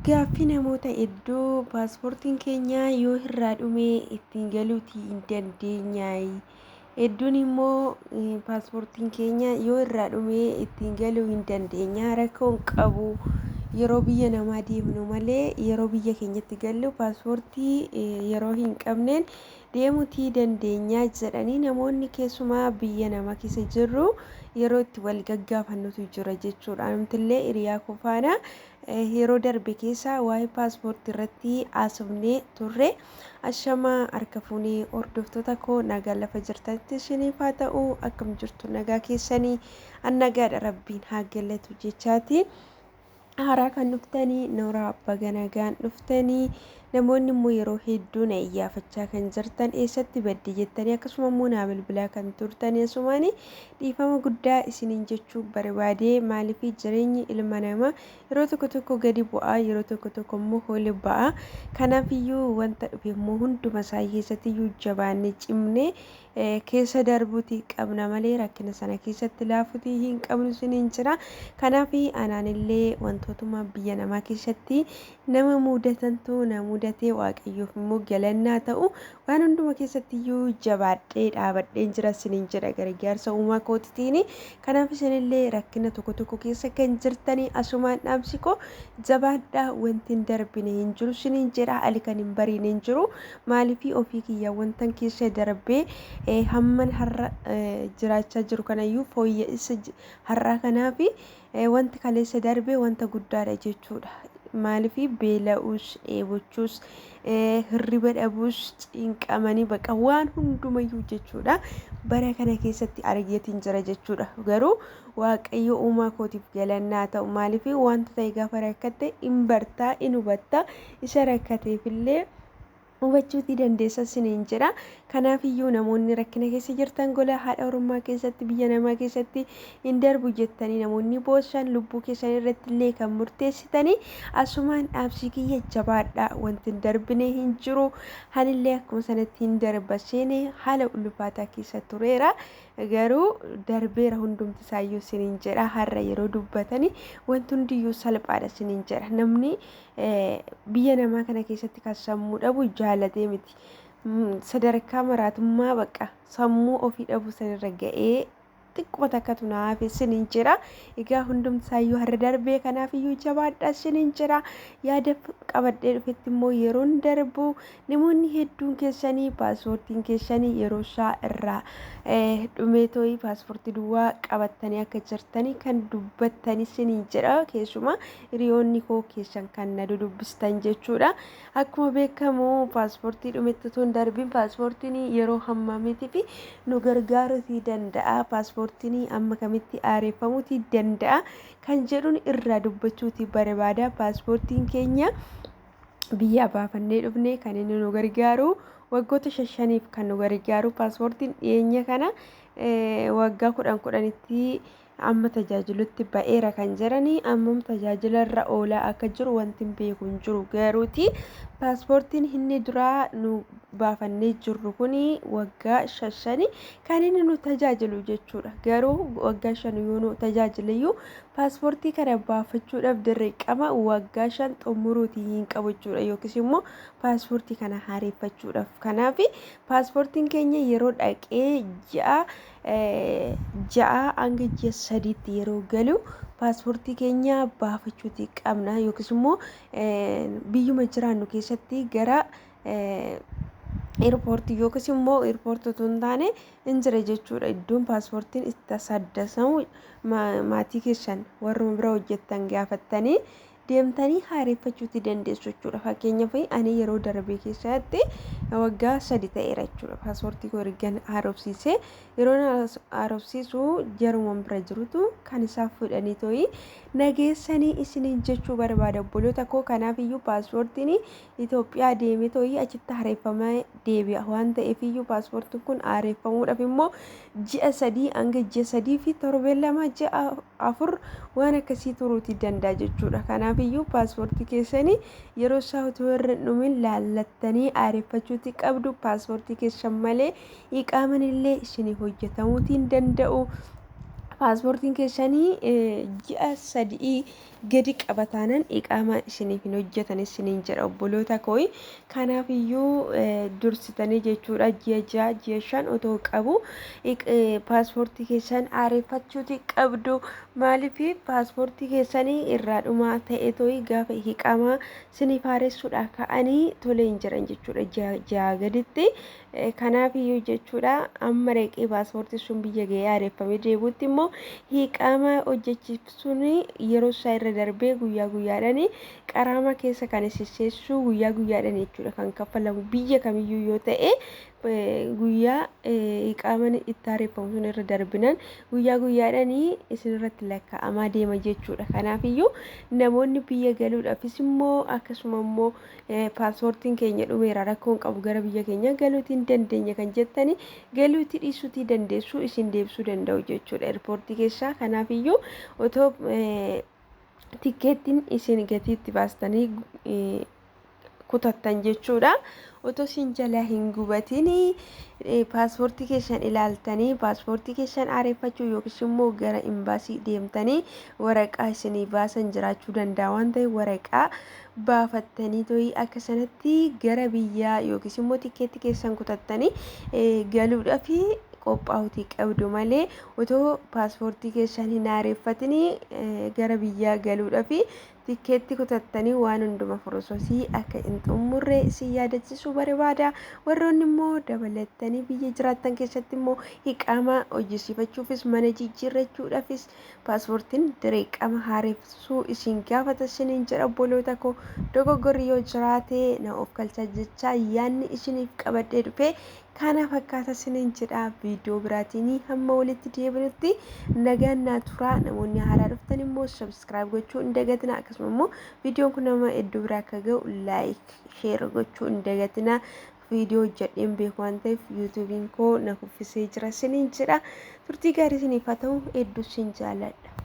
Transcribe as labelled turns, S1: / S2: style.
S1: Gaaffii namoota hedduu paaspoortiin keenya yoo irraa dhume ittiin galuutii hin dandeenyaayi. Hedduun immoo paaspoortiin keenya yoo irraa dhume ittiin galuu hin dandeenya rakkoo hin qabu. Yeroo biyya namaa deemnu malee yeroo biyya keenyatti gallu paaspoortii yeroo hin qabneen deemuutii dandeenya jedhanii namoonni keessumaa biyya namaa keessa jirru yeroo itti wal gaggaafannutu jira jechuudha. Anumtillee hiriyaa koo faana yeroo darbe keessa waa'ee paaspoortii irratti haasofnee turre. Ashamaa harka fuunee hordoftoota koo, nagaa lafa jirtanitti isiniif haa ta'u. Akkam jirtu? Nagaa keessanii? An nagaadha, rabbiin haa galatu jechaati. Haaraa kan dhuftanii nooraa, baga nagaan dhuftanii. Namoonni immoo yeroo hedduu na iyyaafachaa kan jirtan, eessatti badde jettanii, akkasuma immoo naa bilbilaa kan turtanii, asumaanii dhiifama guddaa isiniin jechuu barbaade. Maaliif, jireenyi ilma namaa yeroo tokko tokko gadi bu'aa, yeroo tokko tokko immoo ol ba'a. Kanaafiyyuu wanta dhufe immoo hunduma isaa keessatti iyyuu jabaannee cimnee keessa darbuutii qabna malee rakkina sana keessatti laafuutii hin qabnu isiniin jira. Kanaaf anaanillee wantootuma biyya namaa keessatti nama mudatantu na mudatee, Waaqayyoof immoo galannaa ta'u, waan hunduma keessatti iyyuu jabaadhee dhaabadheen jira isiniin jedha gargaarsa uumaa kootitiin. Kanaaf isinillee rakkina tokko tokko keessa kan jirtanii, asumaan dhaamsi koo jabaadhaa, wanti hin darbine hin jiru isiniin jedha. Ali kan hin bariine hin jiru. Maaliif, ofii kiyya wantan keessa darbee hamman har'a jiraachaa jiru kanayyuu fooyya'insa har'aa kanaaf wanti kaleessa darbe wanta guddaadha jechuudha. Maaliif, beela'uus, dheebochuus, hirriba dhabuus, cinqamanii baqa waan hundumayyuu jechuudha. Bara kana keessatti argeetiin jira jechuudha. Garuu Waaqayyo uumaa kootiif galannaa ta'u. Maaliif, wanta ta'e gaafa rakkatte hin bartaa, hin hubatta, isa rakkateefillee hubachuutii dandeessa isiniin jedha. Kanaaf iyyuu namoonni rakkina keessa jirtan, gola haadha ormaa keessatti, biyya namaa keessatti hin darbu jettanii namoonni boossan, lubbuu keessan irratti illee kan murteessitanii, asumaan dhaamsi kiyya jabaadha. Wanti hin darbine hin jiru. Anillee akkuma sanatti hin darba seene haala ulfaataa keessa tureera. Garuu darbeera hundumti isaayyuu isiniin jedha. Har'a yeroo dubbatanii wanti hundiyyuu salphaadha isiniin jedha. Namni biyya namaa kana keessatti kan sammuu dhabu jaalatee miti. Sadarkaa maraatummaa bakka sammuu ofii dhabu sanirra ga'ee xiqquma takkatu na hafe isiniin jira. Egaa hundumti isaayyuu har'a darbee, kanaaf iyyuu jabaadha isiniin jira. Yaada qabadhee dhufetti immoo yeroon darbu, namoonni hedduun keessanii paaspoortiin keessanii yeroo isaa irraa dhumee too'ii paaspoortii duwwaa qabattanii akka jirtanii kan dubbattanii isiniin jedha. Keessumaa hiriyoonni koo keessan kan na dudubbistan jechuudha. Akkuma beekamu paaspoortii dhumetti otoo hin darbiin paaspoortiin yeroo hammamiitii fi nu gargaaruutii danda'a, paaspoortiin amma kamitti aareeffamuutii danda'a kan jedhuun irraa dubbachuutii barbaada. Paaspoortiin keenya biyyaa baafannee dhufne kan inni nu gargaaru waggoota shashaniif kan nu gargaaru. Paaspoortiin dhiyeenya kana waggaa 10 10tti amma tajaajilutti ba'eera kan jedhanii, ammam tajaajila irra oolaa akka jiru wanti hin beeku hin jiru. Garuuti paaspoortiin inni duraa nu baafannee jirru kun waggaa shashani kan inni nu tajaajilu jechuudha. Garuu waggaa 5 yoo nu tajaajileyyuu paaspoortii kana baafachuudhaaf dirqama waggaa 5 xumuruutii hin qabu jechuudha, yookiis immoo paaspoortii kana haareeffachuudhaaf. Kanaaf paaspoortiin keenya yeroo dhaqee ji'a 6 hanga ji'a 3tti yeroo galu paaspoortii keenya baafachuutii qabna, yookiis immoo biyyuma jiraannu keessatti gara eerpoortii, yookiis immoo eerpoortii otoo hin taane hin jira jechuudha. Iddoon paaspoortiin itti saddasamu maatii keessan warruma bira hojjettan gaafattanii deemtanii haareeffachuuti dandeessu jechuudha. Fakkeenyaaf ani yeroo darbe keessatti waggaa 3 ta'eera jechuudha. Paaspoortii koo ergan haaromsiisee, yeroo haaromsiisu jaruma bira jirutu kan isaa fudhanii tooyi nageessanii isiniin jechuu barbaada, obboloota koo. Kanaaf iyyuu paaspoortiin Itoophiyaa deemee tooyi achitti haareeffamee deebi'a waan ta'eef iyyuu, paaspoortiin kun haareeffamuudhaaf immoo ji'a 3 hanga ji'a 3 fi torbee 2, ji'a 4 waan akkasii turuutii danda'a jechuudha. Kanaaf iyyuu paaspoortii keessanii yeroo isaa otoo irra hin dhumin laallattanii haareeffachuutii qabdu. Paaspoortii keessan malee iqaaman illee isinii hojjetamuutii hin danda'u. Paaspoortiin keessanii ji'a 3 gadi qabataanan iqaamaa isiniif hin hojjetan isiniin jedha obboloota kooyi. Kanaaf iyyuu dursitanii jechuudha ji'a 6, ji'a 5 otoo qabu paaspoortii keessan haareffachuuti qabdu. Maaliif paaspoortii keessanii irraa dhumaa ta'e tooyi gaafa iqaamaa isiniif haaressuudha ka'anii tolee hin jiran jechuudha ji'a 6 gaditti. Kanaaf iyyuu jechuudha amma reeqee paaspoortii sun biyya ga'ee haareffamee deebi'utti immoo iqaamaa hojjechiisuun yeroo isaa irra darbee guyyaa guyyaadhaan qaraama keessa kan sisseessu guyyaa guyyaadhaan jechuudha kan kaffalamu biyya kamiyyuu yoo ta'e, guyyaa iqaamaan itti haareffamu sun irra darbinaan guyyaa guyyaadhaan isinirratti lakkaa'amaa deema jechuudha. Kanaaf iyyuu namoonni biyya galuudhaafis immoo akkasuma immoo paaspoortiin keenya dhumeera, rakkoon qabu, gara biyya keenya galuutii hin dandeenya kan jettani galuutii dhiisuutii dandeessu, isin deebisuu danda'u jechuudha eerpoortii keessaa. Kanaaf iyyuu otoo tikkeettiin isin gatiitti baastanii kutattan jechuudha, otoo isin jalaa hin gubatin paaspoortii keessan ilaaltanii paaspoortii keessan haareffachuu yookiis immoo gara imbaasii deemtanii waraqaa isinii baasan jiraachuu danda'a waan ta'eef, waraqaa baafattanii to'ii akka sanatti gara biyyaa yookiis immoo tikkeetti keessan kutattanii galuudhaaf qophaa'uutii qabdu malee, otoo paaspoortii keessan hin haareffatin gara biyyaa galuudhaaf tikkeetti kutattanii waan hunduma forososii akka hin xumurre isin yaadachiisuu barbaada. Warroonni immoo dabalattanii biyya jiraattan keessatti immoo iqaamaa hojjisiifachuufis mana jijjiirrachuudhaafis paaspoortiin dirqama haaressuu isin gaafata isiniin jedha obboloota koo. Dogoggorri yoo jiraate na of galchaa jecha, yaadni isiniif qabadhee dhufe kana fakkaata isiniin jedha. Viidiyoo biraatiin hamma walitti deebinutti nagaan naa turaa. Namoonni haaraa dhuftan immoo subscribe gochuu hin dagatina. Akkasuma immoo viidiyoon kun nama iddoo biraa akka ga'u like, share gochuu hin dagatina. Viidiyoo hojjedheen beeku waan ta'eef yuutuubiin koo na kuffisee jira isiniin jedha. Turtii gaarii isiniif haa ta'u, hedduu isin jaaladha.